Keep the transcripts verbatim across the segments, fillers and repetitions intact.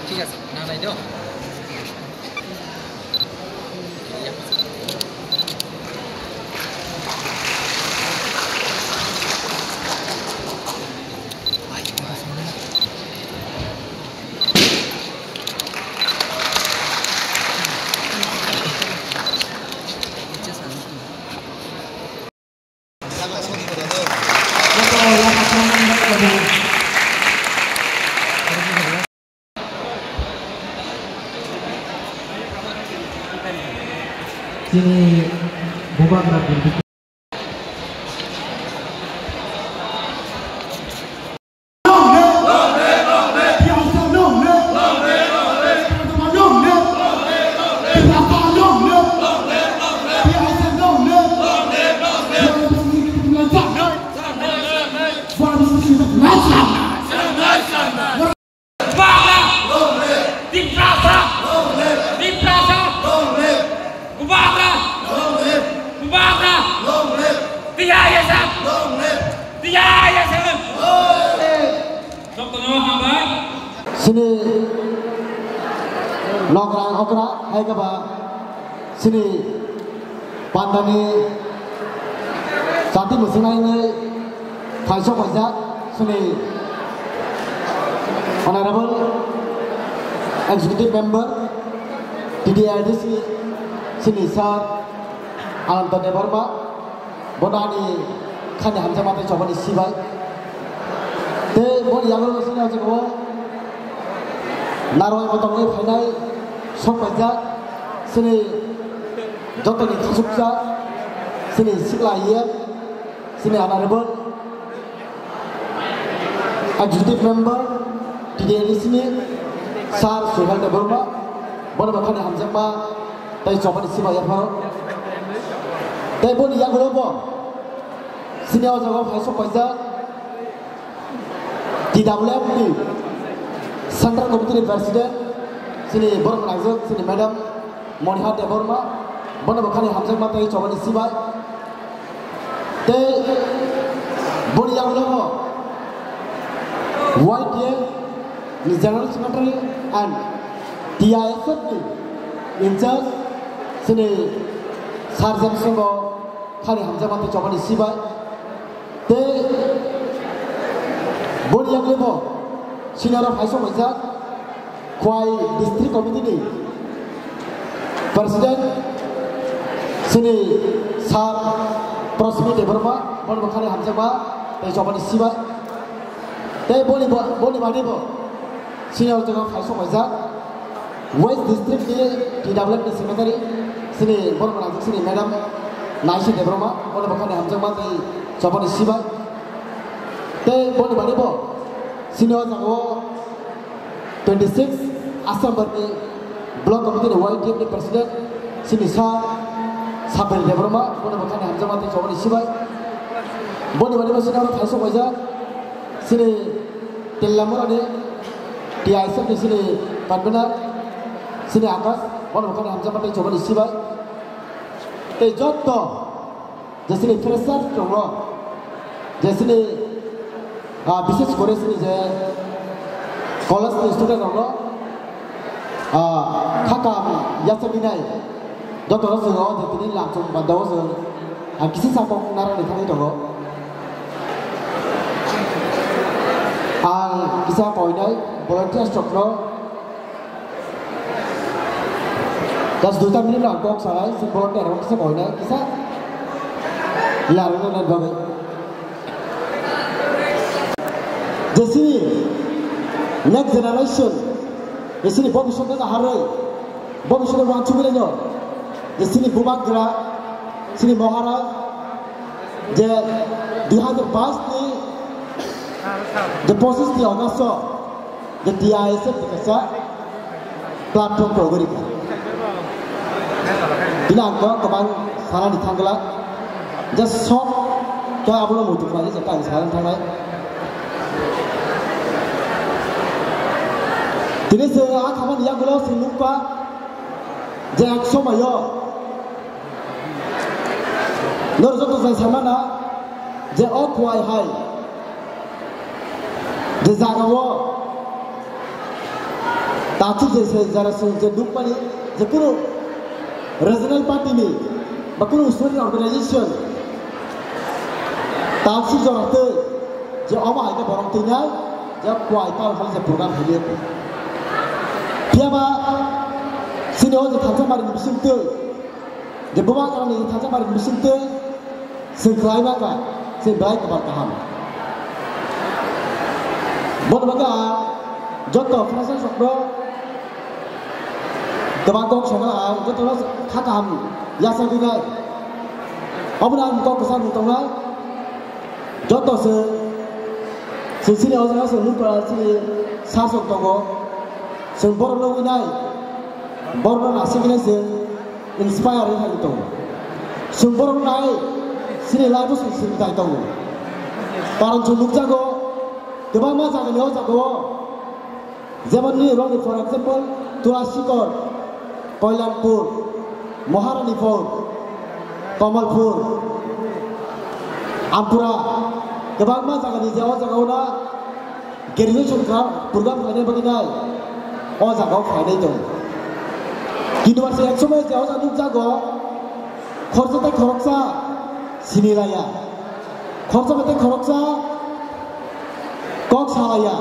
ঠিক আছে, না নাই তো। Chini bubagra birdi. Bubagra! Long live! Tiprasa! Long live! Tiprasa! Long live! Bubagra! Long live! Bubagra! Long live! T I S F! Long live! T I S F! Long live! Jotono hambai. Chini nokrang okra hai khe ba chini pandani jati mwswknaini phaisok paijak chini Honorable Executive Member T D R D C chini sir Ananta Debbarma. Bono ani khani hamjakma tei chobani sibai. Tei boni yago sini o jaga o narwai bo tongwi phainai sok paijak chini jotoni khasuksa chini sikla E M chini Honorable Executive Member T D R D C ni Sir Suhel Debbarma, bono bo khani hamjakma tei chobani sibai yapharo. Tei boni yagulo bo chini o jaga o phaisok paijak T W F ni Central Committee ni President chini borok naijak chini Madam Moniha Debbarma, bono bo khani hamjakma tei chobani sibai. Tei boni yagulo bo Y T F ni General Secretary and T I S F ni in charge chini Sir James bo khani hamjakma tei chobani sibai. Tei boni yagulo bo senior o phaisok paijak Khwai District Committee ni President chini Sir Prasmi Debbarma, bono bo khani hamjakma tei chobani sibai. Tei boni bo, boni bani bo senior o jaga phaisok paijak West District ni T W F ni Secretary chini borok rang chini Madam Naisi Debbarma, bono bo khani hamjakma tei chobani sibai. Tei boni bani bo senior o jaga o twenty six Assam ni Block Committee ni Y T F ni President chini Sir Sabir Debbarma, bono bo khani hamjakma tei chobani sibai. Boni bani bo senior o phaisok paijak chini Tellamura ni T I S F ni chini convener chini Akash, bono bo khani hamjakma tei chobani sibai. Tei joto je chini freshers rok no, je chini, ah, bises kore chini je college ni student rok no, ah, kha kam yachagwi nai. Joto no chwng o je tini lamchung banda o chwng ang kisa sakok narwkni thangwi tongo. Ang kisa koinai volunteers rok no just duita minute ang kok sanai, si volunteer rok kisa koinai kisa larwkna nai bagwi. Je chini next generation, je chini bobiswt no naharwi, bobiswt no uansugwi laino, je chini bubagra, chini Maharaj, je dui hazar bais ni, je pochis ni August o, je T I S F ni kaisa platform rogwi rikha. Bini ang to kwbang sanani thangla, just sok to abono muitu khlai je ang sanani thangnai. Tini se a khamani yagulo se nukha je ek somoyo Norok joto jai samana je o Khwai hai je jaga o Tachi je se jara se je dukmani je kunu regional party ni ba kunu student organization tachi jora tei je omo hai khe borok twi nai je kwai tal hal je program hili. Phiya ba sini o je thansa mari ni bising twi je buma kara ni thansa mari ni bising twi Chwng khlai ma kha, chwng belai kwbang kaham. Bono bagwi ang joto phaisa sokno kwbang kok sokno ang jotono kha kaham yachagwi nai. Obono ang kok kwchang tongnai. Joto chwng, chwng chini o jaga chwng nukha chini sir song tongo. Chwng borok nugwi nai. Borokno nasigwi nai chwng. Inspire wngwi thangwi tongo. Chwng borok nai chini life-o chwng simi thai tongo. Karon chwng nukjago, kwbangma jagani o jagao, jemon ni rokni, for example, Tulasikor, Koilanpur, Maharanipur, Kamalpur, Ampura, kwbangma jagani je o jagao na, Graduation kha program khlaina bagwi nai o jagao phainai tong. Kintu bar se ek somoi je o jaga nukjago, khorsa tei khoroksa sini laya, khorsa tei khoroksa kok salaya.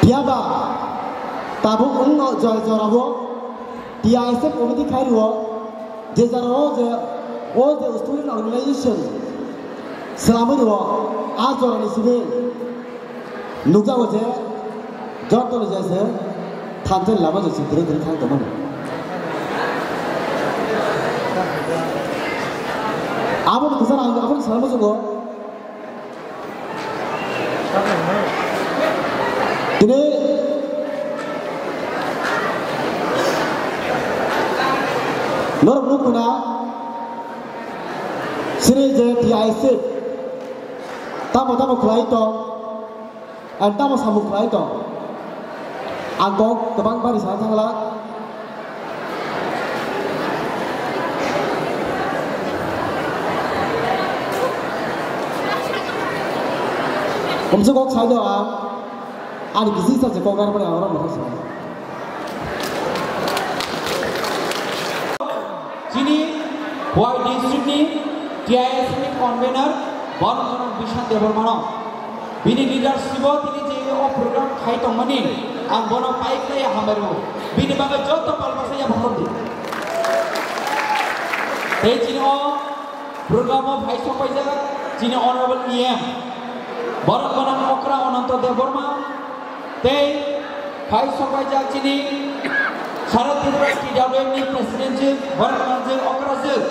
Phiya ba tabuk wngno jora jorao T I S F committee khai rwo, je jora o je, o je student organization swlamwi rwo, a jora ni simi nukjago je, joto ni je se thansa ni lama je se giri giri thang tongmani. Abo ni kwcharo ang abo ni salamo chwngo. Tini norok nukuna sini je T I C tamo tamo khlai tong, ang tamo samung khlai tong, ang kok kwbang bari sana thangla. Komse kok sai do ang, ani kisi sa je kok ar pore ang oro mothor sa. Chini Khowai district ni T I S ni convener borok Bishan Debbarma no. Bini leadership o tini je o program khai tongmani, ang bono pai khlai hambai rwo. Bini bagwi joto palbasa ya bhordi. Tei chini o program o phai sok paijak chini honorable E M, borok gwnang okra Ananto Debbarma, tei phai sok paijak chini Sara Tripura T W M ni president jwk, borok gwnang jwk okra jwk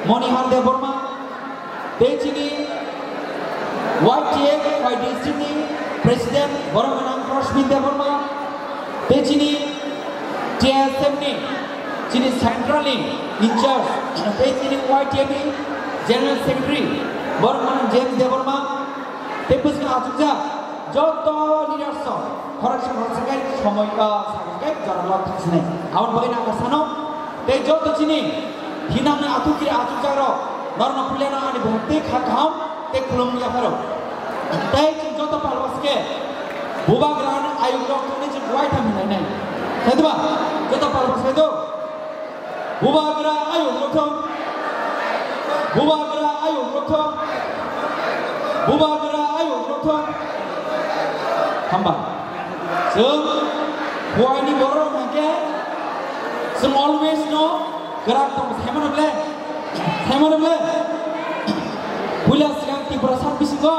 Monihar Debbarma, tei chini Y T F Khowai district ni president borok gwnang Rashmi Debbarma, tei chini T S F ni chini central ni in charge, tei chini Y T F ni general secretary borok gwnang James Debbarma, tei bwskango achukjak joto leaders rok khoroksa khoroksa khe somoi, ah, sakha khe jora lok thangsinai. Aboni bagwi nang sano tei joto chini hinamni athukiri achukjak rok norokno puilano ani bukhuk tei kha kaham tei khulum yapharo. Tei chwng joto palbas khe bubagrani ayuk rok thangwi chwng uaitham hinlainai. Khe diba? Joto palbas khe do. Bubagra ayuk rok thang. Bubagra ayuk rok thang. Bubagra ayuk rok thang. Hamba. Chwng Khowaini borok rok hwnkhe chwng always no kwrak tongo, saimano ble? Saimano ble? Puila swkang Tiprasa bisingo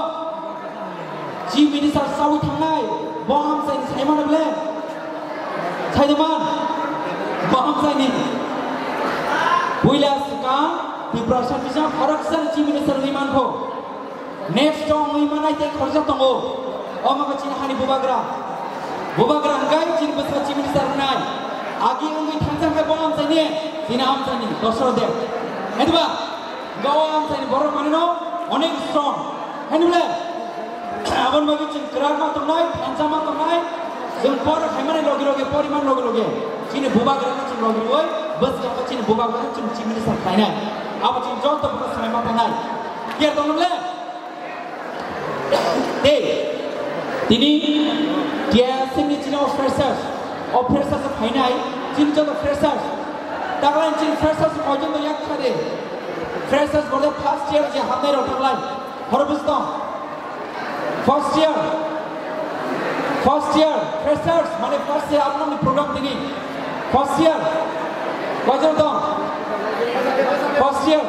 Chief Minister chawi thangnai, bo amchaini saimano ble? Saiman? Bo amchaini. Puila swkang Tiprasa bisa khoroksa Chief Minister wngwi mankho. Next o wngwi manai tei khoroksa tongo. Omo khe chini hani bubagra. Bubagra hwnkhe chini bwskango Chief Minister wngnai. Agi wngwi thangsa hwnkhe bo amchaini, chini amchaini, Dosro Deb. Hai diba? Hwnkhe o amchaini borok manino onek strong. Hai nibole? Aboni bagwi chwng kwrak ma tongnai, thansa ma tongnai. Chwng por khaimani logi logi, poriman logi logi. Chini bubagrano chwng logi rwui, bwskango chini bubagrano chwng Chief Minister khlainai. Abo chini joto borok swmai ma tongnai. Clear tongno ble? Tei Tini T I S M ni chini o freshers, o freshers phainai, chini joto freshers, taklai chini freshers koijon yak khade, freshers bole first year je hamnai rok taklai, horo bujto, first year, first year, freshers, mane first year aboni program tini, first year, koijon to, first year,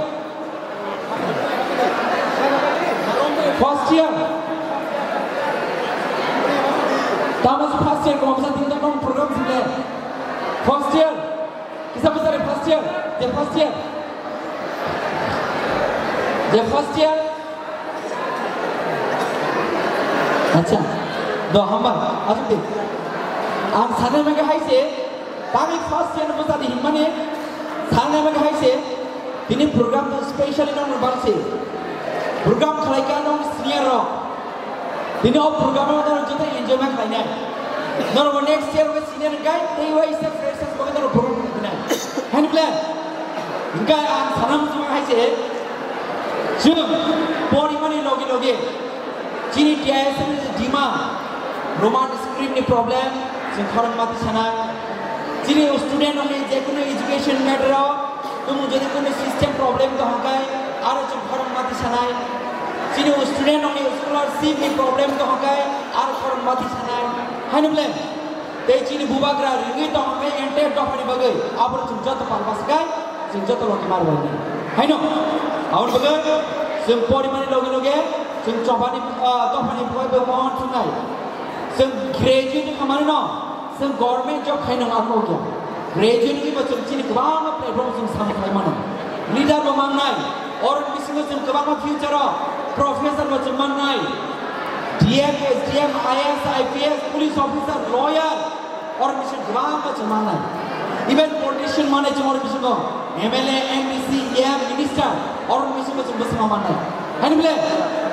First year. Tamo se first year ko masa tinta kong program sile. First year. Kisa besar first year. Je first year. Je first year. Acha. Do hamba. Asuk de. Ang sana mega hai se. Tami first year no bwsadi hinmani sanai mani hai se, tini program to specially nong bang se. Program khlai ka nong senior rok. Tini o program no nong joto enjoy ma khlai nai. Noro next year o senior gai tei wai se freshers ko noro program khlai nai. Hani plan. Hingkai ang sanam suma hai se. Chwng pori mani logi logi. Chini T I S M ni demand, Roman script ni problem, chwng khorang mati sanai. Chini student rokni je kunu education matter o, tumu jodi kunu system problem to hongkai, aro chwng khorang mati sanai. Chini student rokni scholarship ni problem to hongkai, aro khorang mati sanai. Haino bole, tei chini bubagra ringwi tong hongkai entire dophani bagwi, aboro chwng joto pal baskai. Chwng joto logi mar bai ni. Haino, aboni bagwi chwng porimani logi logi chwng chophani, ah, dophani bagwi bo mon thungnai. Chwng graduate khamani no, chwng government job khaino ang nukya. Graduate ni bo chwng chini kwbangma platform chwng samung khai mano. Leader bo mangnai, oro bisingo chwng kwbangma future o professor bo chwng mannai. D M, S D M, I A S, I P S, police officer, lawyer, Oro bisingo kwbangma chwng mangnai. Even politician manai chwng oro bisingo M L A, M D C, E M, minister, oro bisingo chwng bwskango mannai. Haini bole,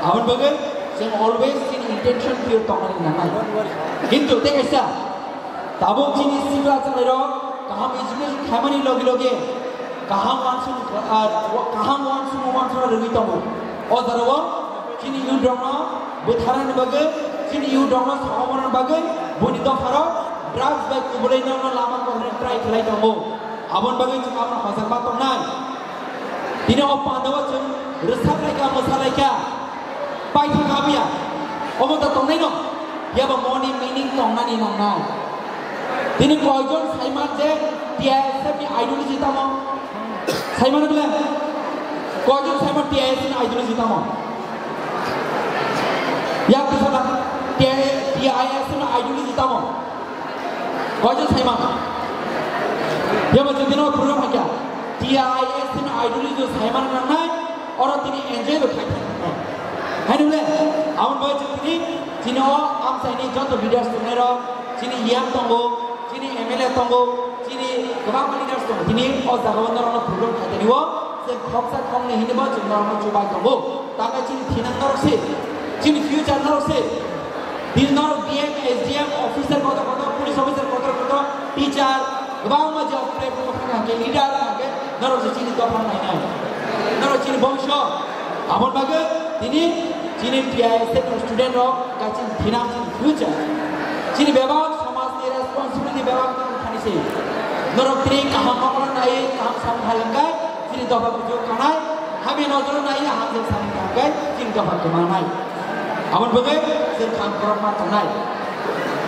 aboni bagwi chwng always chini intention pure tongmani nangnai. Kintu tei kaisa, tabuk chini sikla chwlairok kaham education khaimani logi logi kaham uansuk, ah, kaham uansuk uansuk rwgwi tongo. O jorao chini youth rokno bwtharnani bagwi, chini youth rokno sokomorna bagwi, buini dopharok drugs bai kubulwi nokno lama kohroknwi try khlai tongo. Aboni bagwi chwng abono hojakma tongnai. Tini o pandao chwng rwsaklaikha, mwsalaikha, paithak abiya. Omo da tongnaino? Yaba moni meaning tongnani nangnai. Tini koijon saiman je T I S F ni ideology tamo? Saimano bole? Koijon saimano T I S F ni ideology tamo? Yak bwsala T I S F ni ideology tamo? Koijon saimano? Yaba jodi no program hakya. T I S F ni ideology saimano nangnai, oro tini enjoy bo khai. Haino bole? Aboni bagwi chwng tini, chini o amchaini joto leaders tongnai rok, chini E M tongo, chini M L A tongo, chini kwbangma leaders tongo. Tini o jagao norokno program khaitani o, je khoksa khoknwi hinwi bo chwng norokno chubai tongo. Tamo chini thinang norok se, chini future norok se. Tini norok D M, S D M, officer kotor kotor, police officer kotor kotor, teacher, kwbangma je platform o thangkha hwnkhe leader hwnkhe norok se chini dophang nainai. Norok chini bongso. Aboni bagwi tini chini T I S F ni student rok kaisa thinang chini future. Chini bebak somaj ni responsibility bebak tong thani se. Norok tini kaham mokol nai kaham sam hai hwnkhe chini dopha bujo kanai, hamya nojor nai hamjak sam hwnkhe chini dopha kwmanai. Aboni bagwi chwng kaham khorokma tongnai.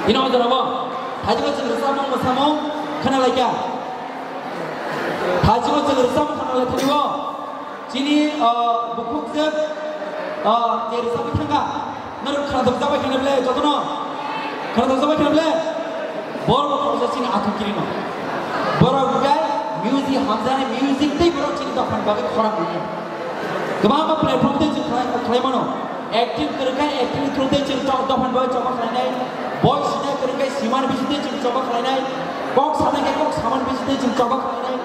Tini o jorao thaichukgo chwng rwchapmung mwsamung khwnalaikha. Thaichukgo chwng rwchapmung khwnalaikha tini o. Chini, ah, bukhuk je, ah, je rwchapwi thangkha, norok khwnathok jabai khana bole jotono? Khwnathok jabai khana bole? Borok bo khoroksa chini athuk kirino. Borok hwnkhe music hamjaknai, music tei borok chini dophani bagwi khorang rwnai. Kwbangma platform tei chwng khlai, khlai mano. Acting kwrwkha, acting ni through tei chwng chok dophani bagwi choba khlainai. Boi sinai kwrwkha, simani bising tei chwng choba khlainai. Kok sanai khe kok samani bising tei chwng choba khlainai.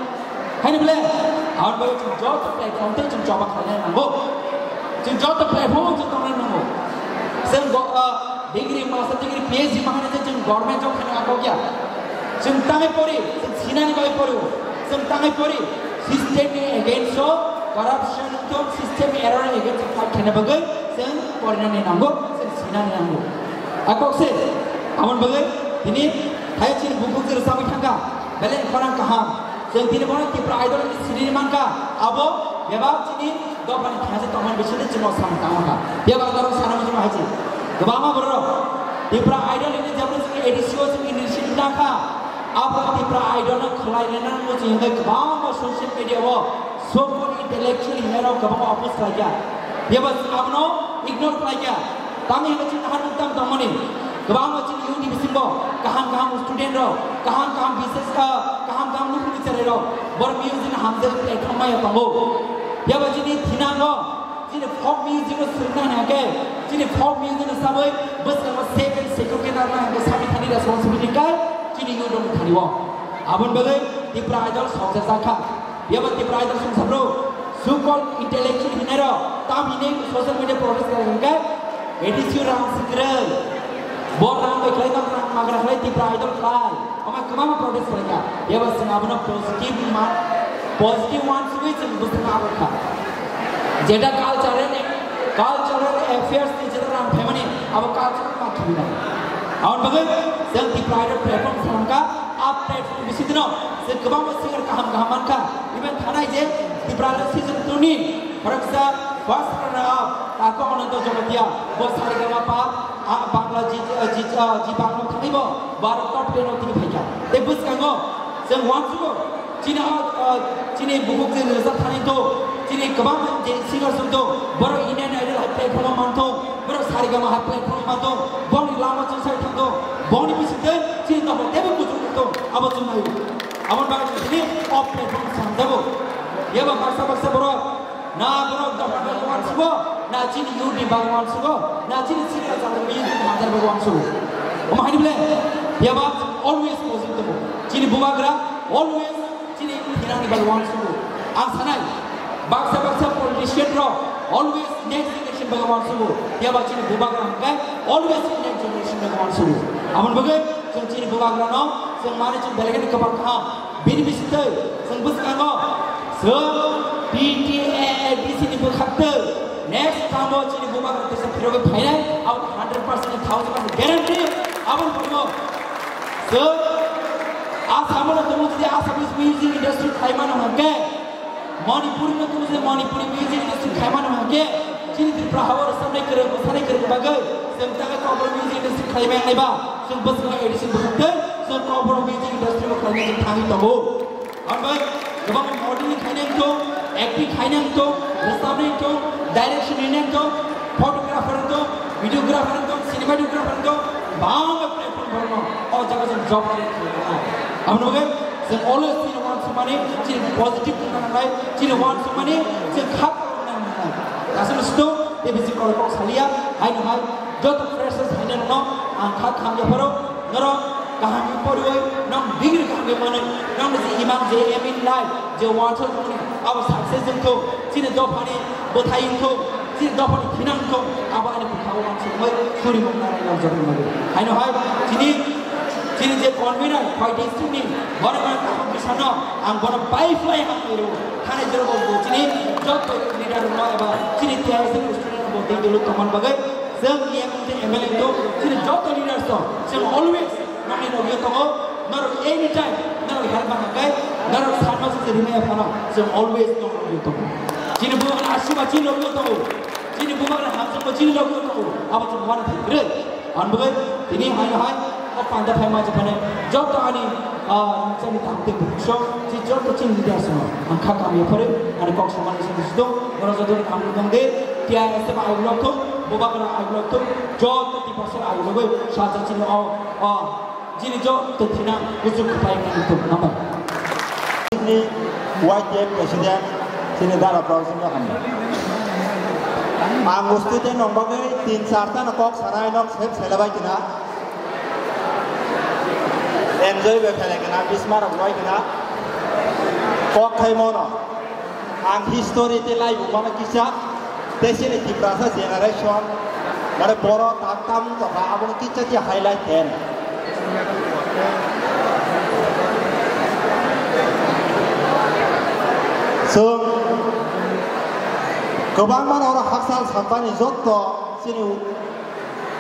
Haini bole, aboni bagwi chwng joto platform tei chwng choba khlainai nango. Chwng joto platform o chwng tongnai nango. Chwng go, ah, degree, master degree, P H D mahanai je chwng government job khaina kok ya. Chwng tangwi pori, chwng sinani bagwi pori o. Chwng tangwi pori, system ni against o, corruption wngtong, system error ni against o fight khaina bagwi chwng porinani nango, chwng sinani nango. Akok se, aboni bagwi tini hai chini bukhuk jora sabwi thangkha, belai khorang kaham. Chwng tini bono Tipra Idol ni siri mankha, abo bebak chini dophani thangsa tongmani bisingtwi chwngno samung tangkha. Bebak norok sana muchung hai chi. Kwbangma borok Tipra Idol ni jabra chini A D C o chini initiative nakha. Abo Tipra Idol no khwlai rwna muchung hwnkhe kwbangma social media o so-called intellectual hinwi rok kwbangma oppose khlaikha. Bebak abono ignore khlaikha. Tamni hwnba chini naharmung tam tongmani. Kwbangma chini youth ni bisingo kaham kaham student rok, kaham kaham business, ah, kaham kaham nukung bicharai rok, borok music no hamjak platform maya tongo. Phiya ba chini thinango, chini folk music no swrwngna hwnka khe, chini folk music no sabwi bwskango safe and secure khe narwkna hwnka khe sami thani responsibility kai chini youth rok ni thani o. Aboni bagwi Tipra Idol sokjak kha. Yaba Tipra Idol song sabro, so-called intellectual hinai rok, tam hinai social media protest khlai hwnkhe, A D C o rang si kwrwi, bo rang bai khlai tong, rang magra khlai Tipra Idol khlai, omo kwbangma protest khlai kha. Yaba chwng abono positive ma, positive wansugwi chwng bwswk abo kha. Jeta cultural, cultural affairs ni jeta rang phaimani, abo cultural ma khibina. Aboni bagwi chwng Tipra Idol platform khlai kha, a platform bisingtwino chwng kwbangma singer kaham kaham mankha. Even thanai je Tipra season two ni khoroksa first runner up, Tako Ananta Jamatia, bo Saregama pa, a, Bangla ji, ji, ji, ji Bangla thangwi bo, bo aro top ten o tini phaikha. Tei bwskango chwng uansugo, chini, a, a, chini bukhuk je rwchap thani to, chini kwbangma je singers wng to, borok Indian Idol hai platform o mantong, borok Saregama hai platform o mantong, boni lama chwng sai thangtong, boni bisingtwi chini dophani teibo kuchuk wngtong, abo chwng naio. Aboni bagwi chini o platform samjago. Yaba baksa baksa borok, na borok dophani bagwi uansugo, na chini youth ni bagwi uansugo, na chini sikla chakri youth ni hamjak bagwi uansugo. Omo haini bole, yaba always positive tongo. Chini bubagra always chini thinani bagwi uansugo. Ang sanai, baksa baksa politician rok always next generation bagwi uansugo. Yaba chini bubagra hwnkhe always next generation bagwi uansugo. Aboni bagwi chwng chini bubagra no chwng mani chwng belai kheno kwbang kaham. Bini bisingtwi chwng bwskango chwng T T A A D C ni bwkhaktwi next term o chini bubagra tesa phirogwi phainai, abo hundred percent ni thousand percent guarantee. Aboni bagwi chwng Asamo no tongo, jodi Assamese music industry khlai mano hwnkhe, Manipuri no tongo, jodi Manipuri music industry khlai mano hwnkhe, chini Tripura hao rwchapnai kwrwng, mwsanai kwrwng bagwi chwng taga Kokborok music industry khlai maya naiba, chwng bwskango A D C bwkhaktwi chwng Kokborok music industry bo khlaina chwng thangwi tongo. Ang bai kwbangma modeling khainai wngthong, acting khainai wngthong, rwchapnai wngthong, direction rinai wngthong, photographer wngthong, videographer wngthong, cinematographer wngthong, bangma platform borokno o jaga chwng job khainai wngthong. Aboni bagwi chwng always chini uansukmani, chini positive wngna nangnai, chini uansukmani chwng kha wngna nangnai. Aswk sito, tei bisi korokok salia, haino hai joto freshers haino no ang kha khamya phoro. Norok kaham khe poriwi, nong degree kaham khe manwi, nong ni je imang je aim in life, je uansuk mani, abo success wngthok, chini dophani bwthai wngthok, chini dophani thinang wngthok, abo ani bwkhao uansukmai suri mung nai nang jotoni bagwi. Haino hai chini, chini je convener, Khowai district ni, bono bono kaham bisano, ang bono bai phlai hambai rwo. Thani jora bo chini joto leader rok eba chini T I S F student rok bo tei dolo tongmani bagwi, chwng E M tei M L A to, chini joto leaders to, chwng always nokni logio tongo, norok anytime norok help ma hwnkhe, norok sanma se rimaya phano, chwng always norok logio tongo. Chini bubagra asima chini logio tongo, chini bubagra hamjakma chini logio tongo, abo chwng uana thai kwrwi. Ang bagwi tini hai hai o panda phai ma jephane joto ani, ah, chini tang tei bukhuk song, chi joto chini leaders no ang kha kam yaphare ani kok samani song song, norok joto ni ang nong de, T I S F ai blok thung, bubagra ai blok thung, joto Tiprasa ai blok thung, saja chini o, o, Chini joto thina kuchuk khapai wngna muchung, hambai. Ni Y T F president, chini dara Prausing no hambai. Ang student rok bagwi tin char ta no kok sanai nok sep selabai kina. Enjoy bai khelai kina, bisma rok bai kina. Kok khai mono. Ang history tei laibuma no kisa, tei chini Tiprasa generation, mane borok tak tam tongkha, abo no kisa kisa highlight khe. Chwng kwbangma no oro hakchal sampani jotto chini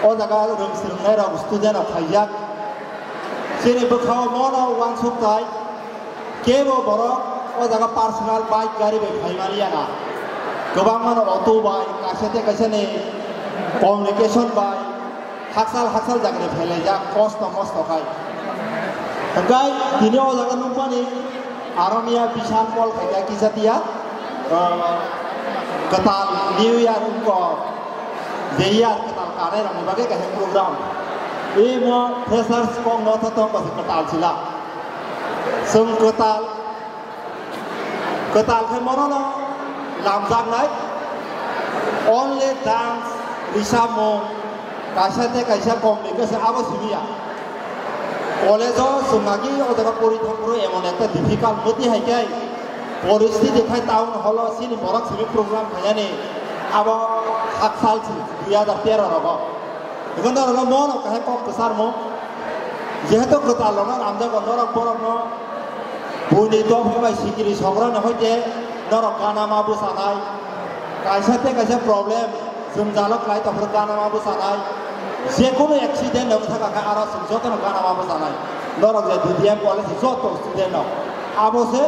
O jaga rwng swrwngnai rok student rok khaijak. Chini bwkhao mono uansuk tai kebo borok o jaga personal bike gari bai phaimani ya na. Kwbangma no auto bai, kaisa tei kaisa ni communication bai, haksal haksal jaga ni phelaijak, kosto mosto khai. Hwnkhe tini o jaga nukmani Aromia Bishan Paul khaikha kisa tiya, ah, kwtal New Year wngkha, je year kwtal kanai rokni bagwi kaisa program. Imo freshers kok no tho tong kwtal sila. Chwng kwtal, kwtal khe mono no lamjaknai, only dance, risamung, kaisa tei kaisa communication abo simi ya. College o chwng agi o jaga pori thang phuru emon ekta difficult moti hai khe poristiti khai town hall o chini borok simi program khaiyani abo hakchal si dui hajar tero rogo. Ego norok no mono kahai kok kwcharmo jehetu kwtal rok no ramjago norok borok no buini dopha bai sikiri sograni hoite norok gana ma bwchanai. Kaisa tei kaisa problem, jwngjalo kwlai tongphuru gana ma bwchanai. Jekunu accident wng thaka khe aro chwng jotono gana ma bwchanai. Norok je D D M college joto student rok. Abo se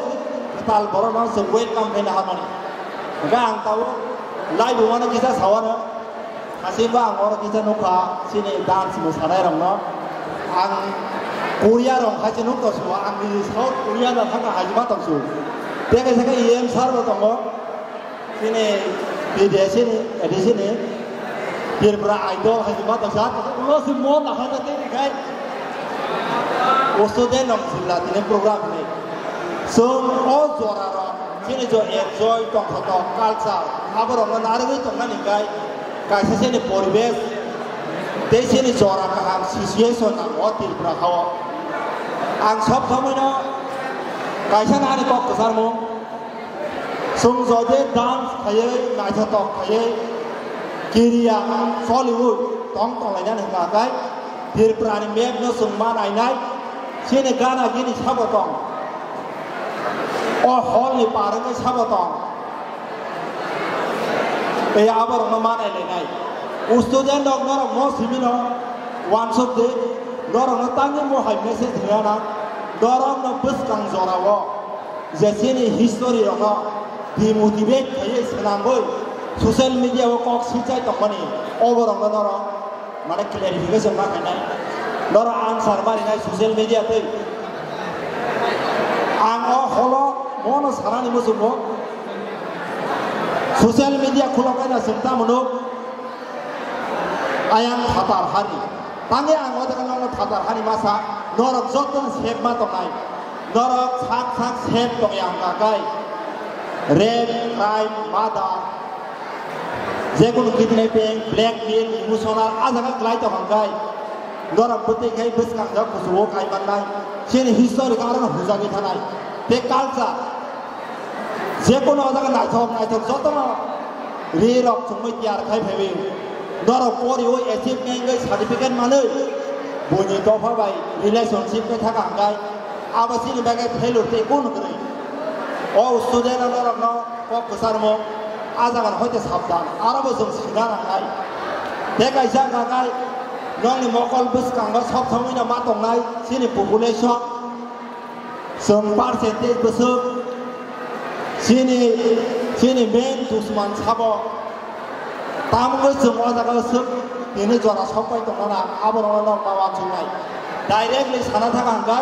kwtal borokno chwng welcome khaina hamani. Hwnkhe ang tabuk live wngmano kisa sawano. Hasikbo ang oro kisa nukha chini dance mwsanairokno. Ang Korea rok hai se nuk tongsu, ang ni South Korea no thaka hai ma tongsu. Tei kaisa khe E M sir bo tongo. Chini P D S ni, A D C ni, Tripura Idol hai ma tongsa, ulo si mo na hai na tei kai. Usto de nong sila tini program ni. So, o jora ro, chini jo enjoy tong kho to culture, abo rok no narigwi tong nani kai, kaisa chini poribesh, tei chini jora kaham situation na o Tripura hao. Ang sob somoi no kaisa nani kok kwchar mo. Chwng jodi dance khaiwi, naithotok khaiwi, career soliwi tong tonglainani hwnka khe Tripurani map no chwng ma nainai, chini gana gini sabo tong, o hall ni par wngwi sabo tong, tei aborokno ma nailainai. Student rok norok mo simino wansuk di, norokno tangwi mo hai message rwna, norokno bwskang jorao. Je chini history rokno demotivate khaiwi swnamwi social media o kok sichai tongmani oborokno norok mane clarification ma khainai, norok answer ma rinai social media tei. Ang o holo mono sanani muchungo social media khulok kaina chwng tamo nuk ayang phatar hari. Tangwi ang o jaga nokno phatar hani masa, norok jotono safe ma tongnai. Norok sak sak safe tongya hwnka khe rape, crime, murder, jekunu kidnapping, blackmail, emotional, a jaga kwlai tong hwnka khe norok bwtwi khai bwskangjak kuchugo kai mannai. Chini history khe aro hujagwi thanai. Tei culture, jekunu o jaga naithok naithok jotono ri rok chumui tiyar khai phaiwi. Norok poriwi achievement bai certificate manwi buini dopha bai relationship khe thaka hwnkhe abo chini bagwi failure tei kunu kwrwi. O student rok norokno kok kwcharmo a jaga hoite sabdan aro bo chwng sina nangnai. Tei kaisa hwnkha khe nokni mokol bwskango sob somoi no ma tongnai chini population. Chwng percentage bwswk chini, chini main dusman sabo. Tamungwi chwng o jaga swk tini jora sokpai tongmana, aborokno nok ma wansuknai. Directly sana thaka hwnkhe,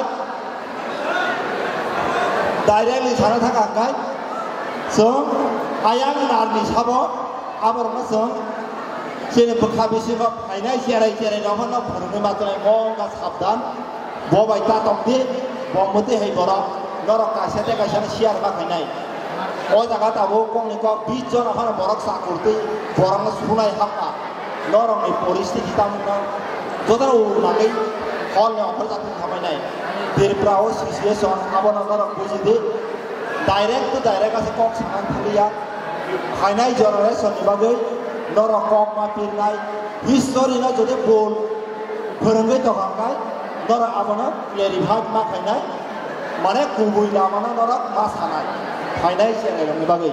directly sana thaka hwnkhe chwng ayang narni sabo, aborokno chwng chini bwkha bisingo phainai cherai cherai rokno phwrwngwi ma tongnai, mo wngkha sabdan. Bo bai ta tong di, bo mwtwi hai borok, norok kaisa tei kaisa no share ma khainai. O jaga tabuk kok ni kok bis jona phano borok chakur twi borok no sunai hamkha. Norok ni poristiti tamo no joto no ur nangwi hol ni okhor jatwi thapai nai. Tripura o situation abo no norok buji di. Direct to direct ase kok sanang thaliya. Phainai generation ni bagwi norok kok ma pirnai. History no jodi bul phwrwngwi tongkha hwnkhe norok abono clarify ma khainai, mane kubui lamano norok ma sanai, phainai cherairokni bagwi.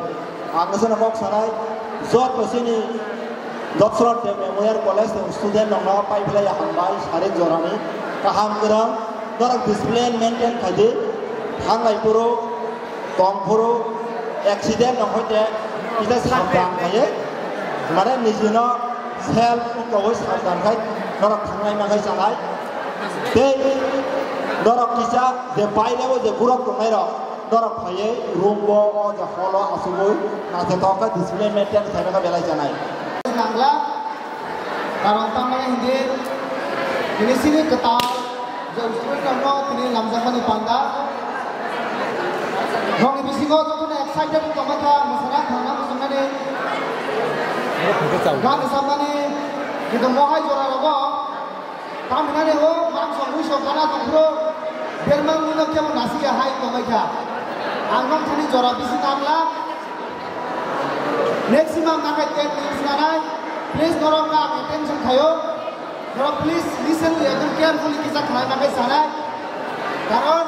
Ang nwsano kok sanai, joto chini Doctor Deb Memorial College ni student rokno pai phlai ya hambai, sarik jorani kaham kwrwng, norok discipline maintain khai di, thanglai phuru, tong phuru, accident rok hoite kisa sabdan khai, mane nijino self wngkha oi sabdan khai, norok thanglai ma khai chanai. Tei norok kisa je baireo je gurok tongnai rok, norok phaiwi room bo o je hall o achugwi naithotok khe discipline maintain khaina khe belai chanai. Nangla, karon tamo hindi, tini sini kwtal, je student rokno tini lamjakmani panda. Nokni bisingo jotono excited tongma kha, mwsana thangna muchungmani, gan samani, kintu mohai jora rogo, Tamhinani o mangso mui song kana tongphuru berma mui no kebo nasi ya hai tongbai kha. Ang nong thani jora bisi nangla. Maximum nakai ten minutes nanai. Please norok ang attention khayo. Norok please listen to ekdom carefully kisa khnai nakai sanai. Karon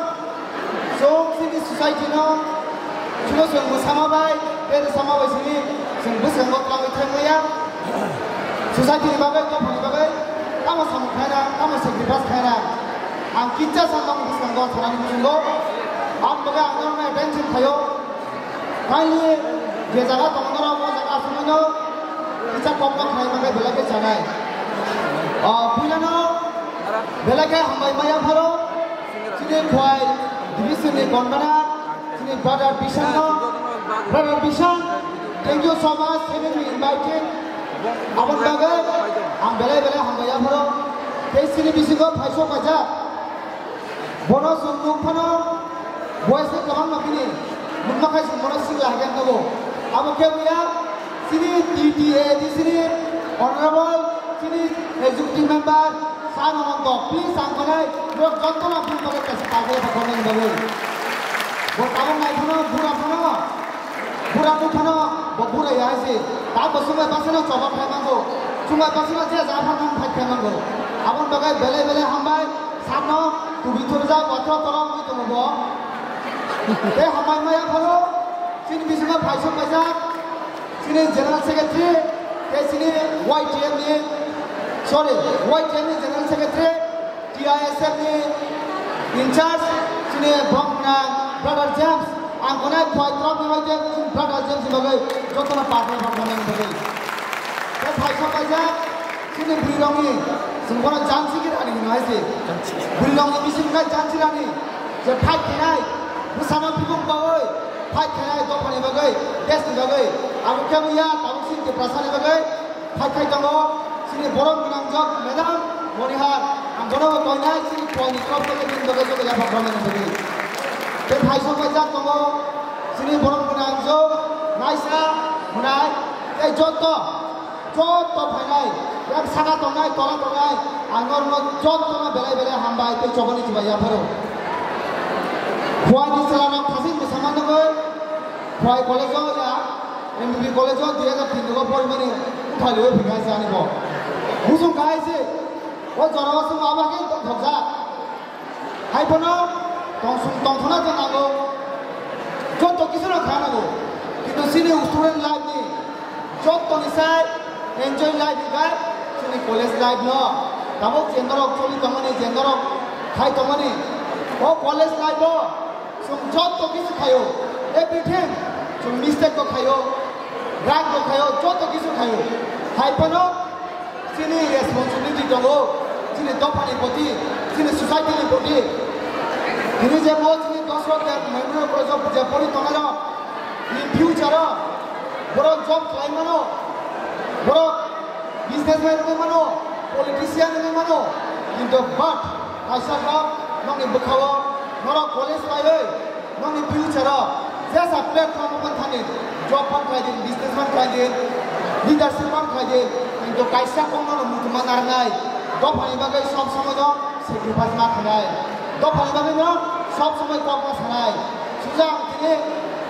Chwng chini society no chwng chwng mwsama bai tei rwsama bai sini chwng bwskango twlangwi thangmaya. Society ni bagwi, dophani bagwi tamo samung khaina, tamo sacrifice khaina. Ang kitsa sa tong bwskango thanani muchungo. Ang bagwi ang norokno attention khaio. Kaini je jaga tongo norok o jaga aswkno kisa kokma khlai bagwi belai khe chanai. O puilano belai khe hambai maya pharo. Chini Khowai division ni Gondana, chini brother Bishan no, brother Bishan, thank you so much, having me invited. Aboni bagwi ang belai belai hambai yapharo. Tei chini bisingo phaisok kaijak. Bono chwng nuk phano, boys ni kwbangma bini nukma khai chwng bono singla hai khe nugo. Abo khe buya, chini T T A D C ni honorable, chini executive member, Sir Hononto, please ang khwnai, borok jotono bini bagwi kaisa pagwi rw kha khwnani bagwi. Bo tabuk nai phano, bura phano, bura nuk phano, bo bura ya hai se. Ta bo chwngbai bwsano choba khai mango. Chwngbai bwsano je ja phano thang thai khai mango. Aboni bagwi belai belai hambai, sir no tubi thurjak, watho tolok wngwi tongo bo. Tei hambai maya phano, chini bisingo phaisok kaijak. Chini General Secretary, tei chini Y T M ni, sorry, Y T M ni General Secretary, T I S F ni in charge, chini bongna brother James, ang khwnai khwai trom ni Y T M ni brother James ni bagwi jotono pathai pathai ni bagwi. Tei phaisok kaijak, chini bwrwi rokni, chwng bono jansi giri ani hino hai se. Bwrwi rokni bising khai jansi rani, je fight khainai, bwsano bibuk bagwi, Fight khainai dophani bagwi, desh ni bagwi, abo khe buya tabuk chini Tiprasa ni bagwi fight khai tongo, chini borom gwnang jok madam Monihar, ang bono bo koinai chini Khowai ni khorok tei bini bagwi joto yapha khoroknai ni bagwi. Tei phaisok bai jak tongo, chini borom gwnang jok naisa hwnai tei joto. Joto phainai, yak saka tongnai, tola tongnai, ang norokno jotono belai belai hambai tei chobani chubai yapharo. Khowai ni chwla rok thasing bwsa manwi, Khowai college o ya, M B B college o dui hajar tin o porimani uthali o phikha se ani bo. Busung khai se, o jora o sung aba khe tongthokjak. Hai bono tongsong tongthokna je nango, joto kisu no kha nango. Kintu chini student life ni joto ni sai enjoy life ni bai chini college life no. Tabuk je norok choli tongmani, je norok khai tongmani, o college life o chwng joto kisu khaio, everything chwng mistake bo khaio, right bo khaio, joto kisu khaio. Hai bono Chini responsibility tongo, chini dophani proti, chini society ni proti. Tini je bo chini Dosrot Deb Memorial College of je pori tongnai rok, in future o borok job khlai mano, borok businessman wngwi mano, politician wngwi mano, kintu but kaisa kok nokni bwkhao norok college paiwi, Nokni future o jesa platform open thani, job phan khlai di, business phan khlai di, leadership phan khlai di, kintu kaisa kokno no muchungma narwknai, dophani bagwi sob somoi no sacrifice ma khainai, dophani bagwi no sob somoi kok ma sanai. Suja ang tini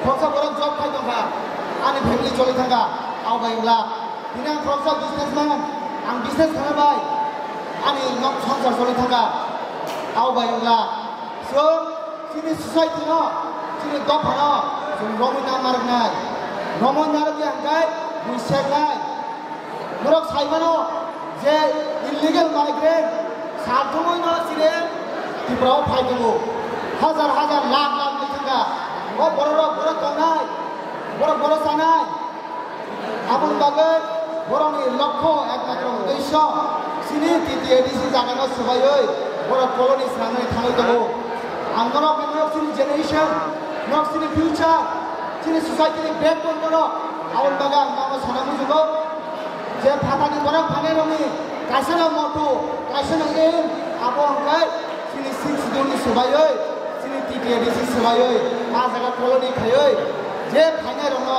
khoroksa borok job khai tongkha, ani family choli thangkha, abo bai wngla. Tini ang khoroksa businessman, ang business khaina bai ani nok songsar choli thangkha, abo bai wngla. So, chini society no, chini dopha no, chwng romwi na narwknai. Romwi narwkya hwnkhe bui seknai. Borok sai mano je illegal migrant sal thumui no chini Tripura o phai tongo. Hajar hajar lakh lakh wngwi thangkha. O borok rok borok tongnai, borok borok sanai. Aboni bagwi borokni lokho ekmatro uddesyo chini T T A D C jagano swbaiwi borok colony swnamnani thangwi tongo. Ang norok, norok chini generation, norok chini future, chini society ni backbone borok. Aboni bagwi ang nono sana muchungo. Je phatani borok phainairokni kaisano motto, kaisano aim, abo hwnkhe chini Sixth Schedule ni swbaiwi, chini T T A D C swbaiwi, a jaga colony khaiwi, je phainairokno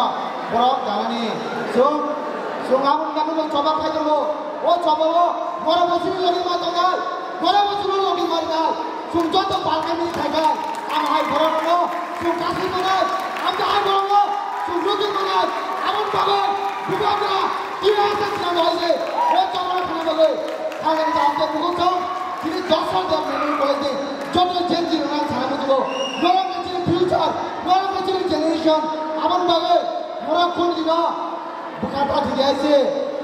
borok ganani. Chwng, chwng aboni bagwi choba khai tongo. O choba o borok bo chini logi ma tongnai, borok bo chini logi ma rinai. Chwng joto palkai mili thaikai, ang hai borokno chwng kasui manai, ang hai borokno chwng rwgwi manai, aboni bagwi bubagra T S S ni abo hai se, o chobano thana bagwi, thangani jaham tei bukhuk chwng, chini Dharshil Deb Memorial College ni joto Gen Z rokno ang sana muchungo, norok ni chini future, norok ni chini generation, aboni bagwi norok kundino bwkha ta thidi hai se,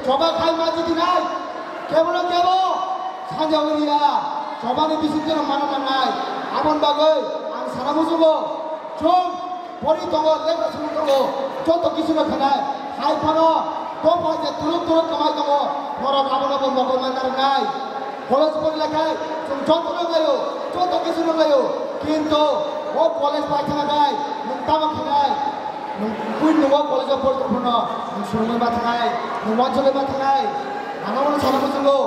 choba khai ma chidi nai, kebo no kebo. Sanja wngya, chobani bisingtwi no mana nangnai. Aboni bagwi ang sana muchungo, chwng pori tongo, lekha simi tongo, joto kisu no khanai. Hai phano dopha je turuk turuk kwmai tongo, norok abono bo mokol man narwknai. College pori lakhai, chwng joto no wnglaio, joto kisu no wnglaio. Kintu o college pai thangna bai, nwng tamo khanai? Nwng pui nungo college o pori tongphano, nwng swrwngwi ma thangnai, nwng wansugwi ma thangnai. Ang abono sana muchungo.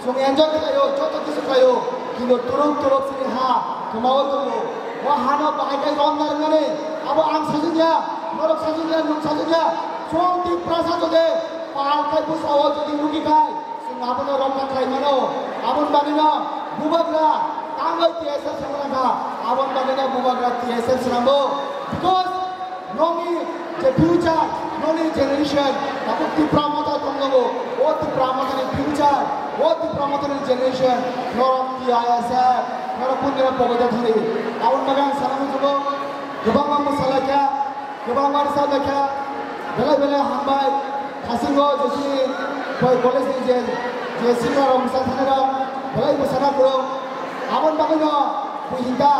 Chwng enjoy khlaio, joto kisu khlaio, kintu turuk turuk chini ha kwmaui tongo. O hano bahai khe romna rwnani, abo ang sajwkya, norok sajwkya, nwng sajwkya. Chwng Tiprasa jodi pal khai bwsao jodi rugi khai, chwng abono romna khlai mano. Aboni bagwino bubagra tangwi T S F swnamkha, aboni bagwino bubagra T S F swnamgo. Because nokni je future, nokni generation, tabuk Tipra Motha tongjago. O Tipra Mothani future, o Tipra Mothani generation, norok T I S F, norok kundra pogoi da thani. Aboni bagwi ang sana muchungo, kwbangma mwsalaikha, kwbangma rwchapbaikha, belai belai hambai. Thasingo je chini college ni je, je singer rok mwsa thani rok, belai mwsana kwrwng. Aboni bagwino buhinta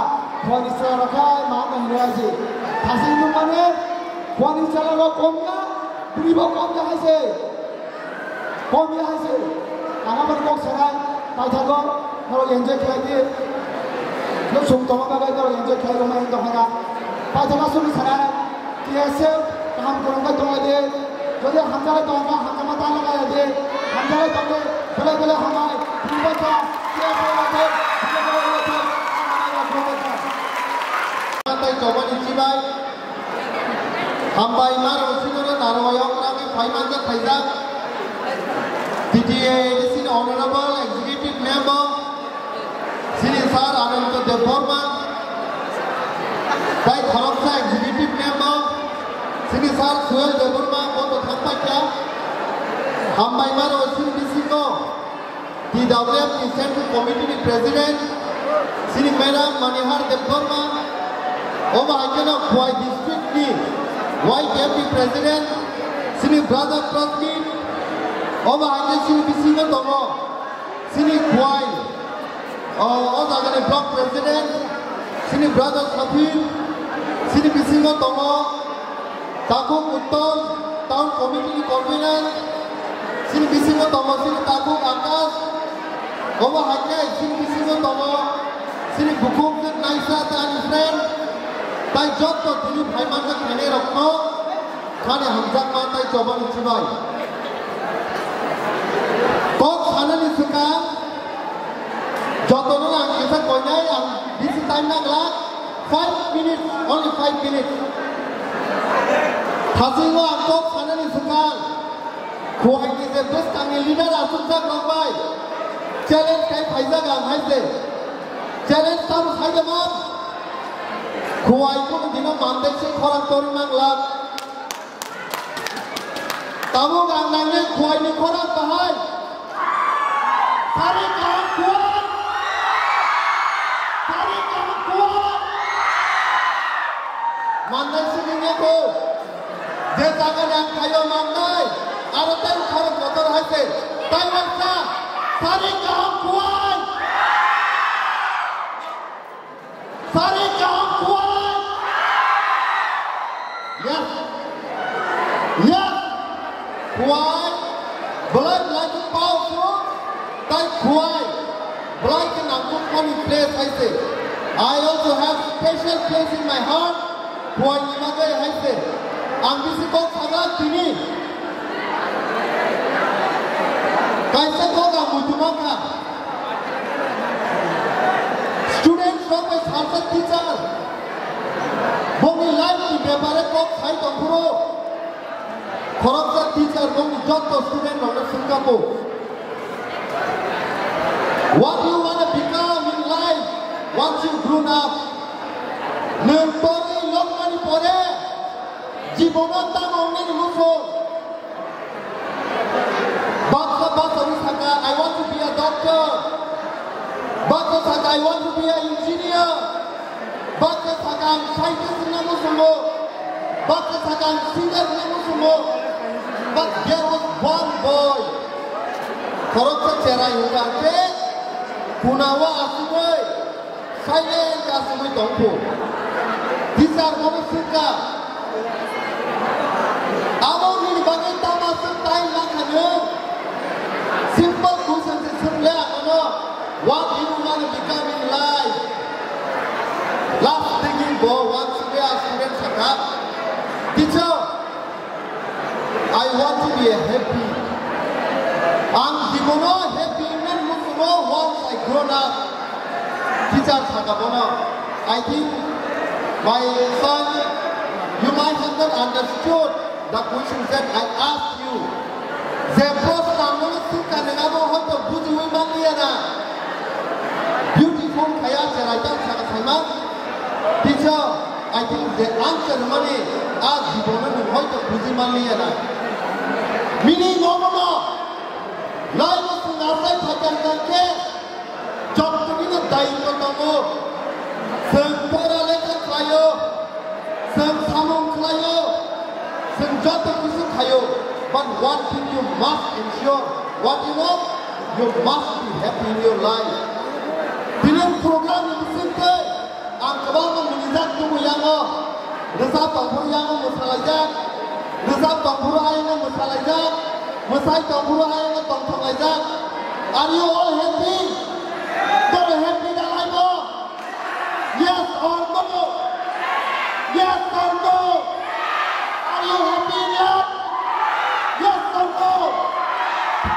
khoni chwla rok khai ma no hinwi aji. Thasing nukmani khoni chwla rok kom ya, bwrwi bo kom ya hai se. Kom ya hai se. Ang aboni kok sanai, paithago, norok enjoy khlai di. Nwsung tongma bagwi norok enjoy khlai rwmani wng tongkha. Paithak aswk sanai, T S F kaham kwrwng khe tongla di. Jodi hamjaknai tongkha, hamjakma ta laga di. Hamjaknai tongdi, belai belai hambai. Khulumbaikha, T S F rok, T S F rok, hambai rok khulumbaikha. Tei chobani chibai. Hambai maro sinoro narwai okrami phaimanjak khaijak. T T A D C ni Honorable Executive Member, Sini Sir Ananto Debbarma, tai khoroksa Executive Member, Sini Sir Suel Debbarma, boto thangpaikha. Hambai maro sini bisingo T W F ni Central Committee ni President, sini Madam Manihar Debbarma, omo hai kheno Khowai District ni Y K F ni President, sini Brother Prasmit, omo hai khe sini bisingo tongo. Sini Khowai, o, o jagani block president, sini brother Safir, sini bisingo tongo Takhuk Uttom, town committee ni convener, sini bisingo tongo sini Takhuk Akash, obo hai khe sini bisingo tongo sini bukhuk naisa tei ani friend, tai jotto tini phaimanjak phainairokno. Khani hamjakma tei chobani chibai. Kok sanani swkang jotono ang kisa koinai ang bisi time nangla, five minutes, only five minutes. Thasingo ang kok sanani swkang, Khowaini je bwskangni leader aswkjak rok bai challenge khai phaijak ang hai se. Challenge tamo sai de man. Khowai kunu dino mandai se khorang tori mangla. Tabuk ang nangnai Khowaini khorang bahai. Sari kaham Khowai. Sari kaham Khowai. Mandai sini nyaku. Je jaga yang kayo mandai. Aro tei khorok kotor hai se, tei waisa, sari kaham khuai. Sari kaham khuai. Yes. Yes. Khuai. Belai belai khe powerful. Tei khuai. Belai khe nangkukmani place hai se. I also have special place in my heart. Khuaini bagwi hai se. Ang bisi kok sagra tini. Kaisa kok ang muitu mankha. Student rok bai salsa teacher. Bongni life ni bepare kok sai tongphuru. Khoroksa teacher bongni jotto student rokno swngkha bo. What you wanna become in life once you grown up? Nwng torwi lokmani pore jibono tamo wngnani muchung? Baksa baksa wi saka, "I want to be a doctor." Baksa saka, "I want to be a engineer." Baksa saka, "Ang scientist wngna muchungo." Baksa saka, "Ang singer wngna muchungo." But there was one boy. Khoroksa cherai hwnka khe khunao asugwi silent asugwi tongphu. Teacher bono swngkha, "Abo nini bagwi tama swk time mankha nwng?" Simple question se swng le ang bono, "What do you want to become in life?" Last thinking bo one student, student sakha, "Teacher, I want to be a happy." Ang jibono happy wngna muchungo once I grown up. Teacher saka bono, "I think, my son, you might have not understood the question that I asked you." Je proshno ang nono swngkha, nwng abo hoito bujiwi manliya na. Beautiful khaya cherai tang saka saima. Teacher, I think the answer mani a jibono nwng hoito buji manliya na. Meaning obono, life o chwng asai phaikar khe, jotto bini daitto tongo. Chwng pora lekha khlaio, chwng samung khlaio, chwng joto kisu khaio. But one thing you must ensure, what you know, you must be happy in your life. Tini program ni bisingtwi ang kwbangma mwnwijak tubu yango, rwchap tongphuru yango mwsalaijak, rwchap tongphuru ayano mwsalaijak, mwsai tongphuru ayano tongthokjak. Are you all happy? Toro happy da laibo? Yes or no? Yes or no? Are you happy yet? Yes or no?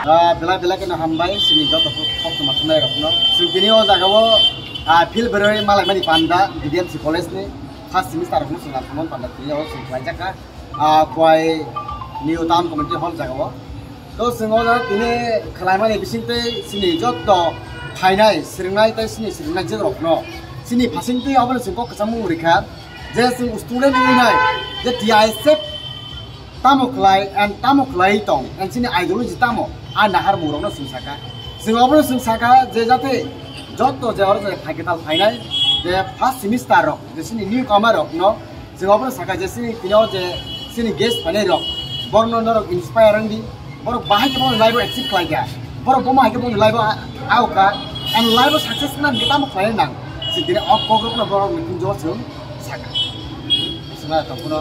Ah, belai belai kheno hambai, chini joto kok tongma thumnai rokno. Chwng tini o jaga o, ah, field berwi malaimani panda, D D M C college ni first semester rokno chwng naithokmani panda tini o chwng khlaijak kha. Ah, Khowai New Town Community Hall jaga o. To chwng o jaga tini khlaimani bisingtwi chini joto phainai, swrwngnai tei chini swrwngnai je rokno chini phasingtwi obono chwng kok kwchangmung rikha je chwng student wngwi nai je T I S F tamo khlai and tamo khlai tong and chini ideology tamo a naharmung rokno chwng saka. Chwng obono chwng saka je jate joto je oro je phai kwtal phainai je first semester rok je chini newcomer rokno chwng obono saka je chini tino je chini guest phainai rok borokno norok inspire wngdi, borok bahai khe bono life o achieve khlai kha, borok bomo hai khe bono life o a-, aok kha and life o success wngna hwnkhe tamo khlai nang. Chwng tini o kok rokno borok ni thung jo chwng saka. Chwng tongphuru